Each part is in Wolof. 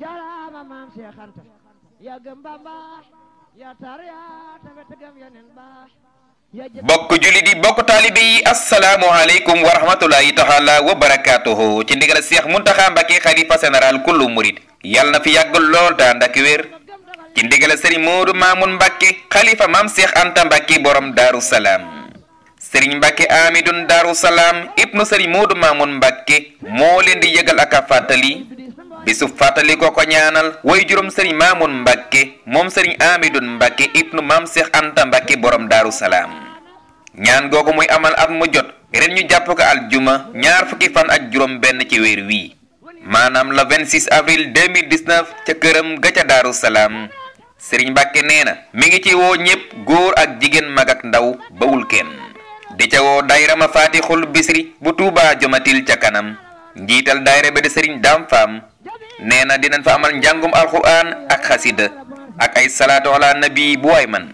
jaaraama maam Cheikh Anta yaa gëm Bamba yaa tar yaa tabe tegam yonen ba bokk jullit yi bokk taalibe yi asalaamualeykum wa rahmatulahi taala wa barakaatuhu ci ndigal Seex Muntaxa Mbàkke xalifa général kullu murid yàlla na fi yàgg lool te ànd ak wér ci ndigal Sëriñ Moodu Maamun Mbàkke xalifa maam Seex Anta Mbàkke borom Daaru Salaam Sëriñ Mbàkke Amidun Daaru Salaam ibnu Sëriñ Moodu Maamun Mbàkke moo leen di yëgal ak a fàttali bisu fàttali ko ñaanal way juróom Sëriñ Maamun Mbàkke moom Sëriñ Amidun Mbàkke ibnu maam Seex Anta Mbàkke borom Daaru Salaam ñaan googu muy amal at mu jot ren ñu jàpp ko aljuma ñaar fukki fan ak juróom benn ci weer wii maanaam le 26 avril 2019 ca këram ga ca Daaru Salaam Sëriñ Mbàkke nee na mi ngi ci woo ñépp góor ak jigéen mag ak ndaw bawul kenn di ca woo daayira ma Faatixul Bisri bu Tuubaa Jomatil ca kanam njiital daayira ba di Sëriñ Daam Faam nee na dinañ fa amal njàngum alxuraan ak xasida ak ay salaatu ala nabi bu waay man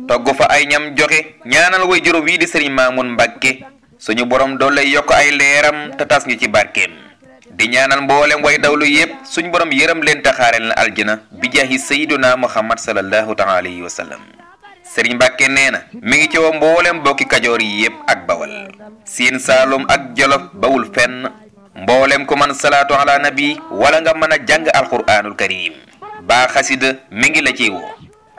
togg fa ay ñam joxe ñaanal way juróom wii di Sëriñ Maamun Mbàkke suñu borom doole lay yokk ay leeram te tas ñu ci barkeem di ñaanal mboolem way dawlu yépp suñu borom yërëm leen taxaareel na aljana bi jaahi sayyiduna Muhammad sallallahu taala alayhi wa sallam Sëriñ Mbàkke nee na mi ngi ci woo mboolem bokki kajoor yi yépp ak bawal siin saalum ak jolof bawul fenn mboolem ko man salaatu ala nabi wala nga mën a jàng alquranul karim baa xasida mi ngi la ciy woo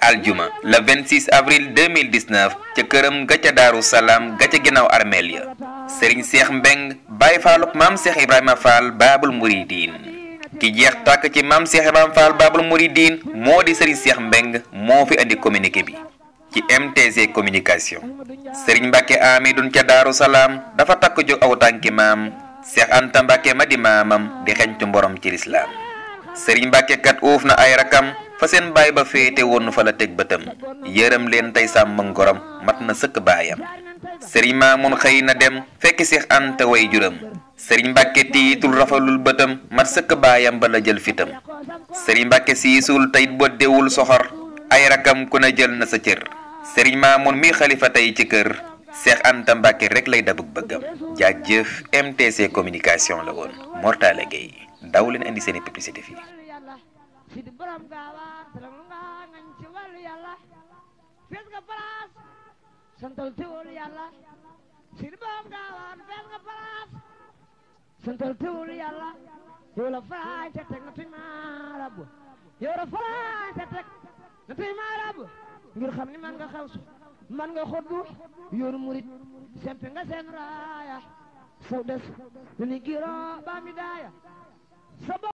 aljuma le 26 avril 2019 ca këram ga ca Daaru Salaam ga ca ginnaaw armeel ya Sëriñ Seex Mbeng Baay Faalub maam Seex Ibrahima Fall Baabul Muridiin ki jeex tàkk ci maam Seex Ibrahima Fall Baabul Muridiin moo di Sëriñ Seex Mbeng moo fi andi communiqué bi ci MTG communication Sëriñ Mbàkke Amidun ca Daaru Salaam dafa takk jóg aw tànki maam Seex Anta Mbàkke ma di maamam di xeñtu mborom ci lislaam Sëriñ Mbàkke kat uuf na ay rakam fa seen baay ba féete woon fa la teg bëtam yërëm leen tey sàmm ngorom mat na sëkk baayam Sëriñ Maamun xëy na dem fekki Seex Anta way juram Sëriñ Mbàkke tiitul rafalul bëtam mat sëkk baayam ba la jël fitam Sëriñ Mbàkke siisul tey boddewul soxor ay rakam ku ne jël na sa cër Sëriñ Maamun mi xalifa tey ci kër Seex Anta Mbàkke rek lay dabug bëggam jaajëf MTC communication la woon Mortale Gueye daw leen indi seeni publicité fii sidi borom gaawaan teram nga ngañ ci wàllu yàlla fees nga palaas santal teewul yàlla sidi borom gaawaan fees nga palaas santal teewul yàlla yow la faraay te teg na tuy maarab yow la faraay te teg na tuy maarab ngir xam ni man nga xawsu man nga xoddu yoonu murit sempe nga seen raaya saw des lu ni giro ba mi daaya